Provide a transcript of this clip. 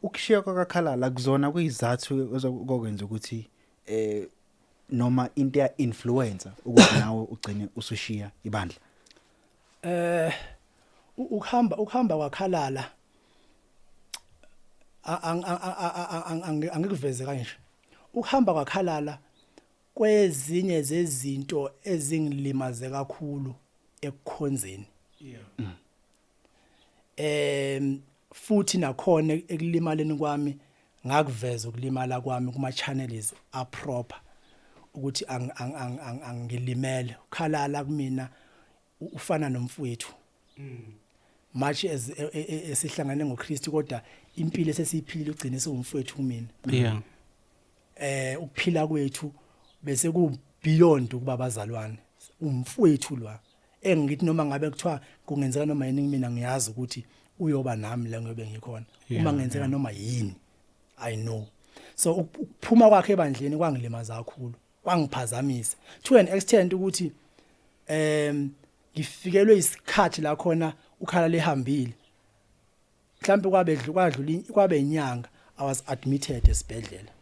Ukushiya kwakaKhalala kuzona kuyizathu ezokwenza ukuthi noma into ya influencer ukuthi nawe ugcine usushiya ibandla? Ukuhamba kwaKhalala, angikuveze kanje, ukuhamba kwaKhalala kwezinye zezinto ezingilimaze kakhulu ekukhonzeni. Futhi nakhona ekulimaleni kwami ngakuveza ukulimala kwami kuma channels a proper ukuthi angilimele. Ukhalala kumina ufana nomfowethu, much as esihlangane ngoKristu, kodwa impilo esesiyiphilile ugcine sewumfowethu kumina. Ukuphila kwethu bese ku beyond ukuba abazalwane, umfowethu lwa engithi noma ngabe kuthiwa kungenzeka noma yini kumina, ngiyazi ukuthi uyoba nami la ngiyobe ngikhona uma kungenzeka noma yini, I know. So ukuphuma kwakhe ebandleni kwangilimaza kakhulu, kwangiphazamisa to an extent ukuthi ngifikelwe isikhathi la khona ukhala lehambile, mhlawumbe kwabe kwadlula kwabe inyanga, I was admitted esibhedlela.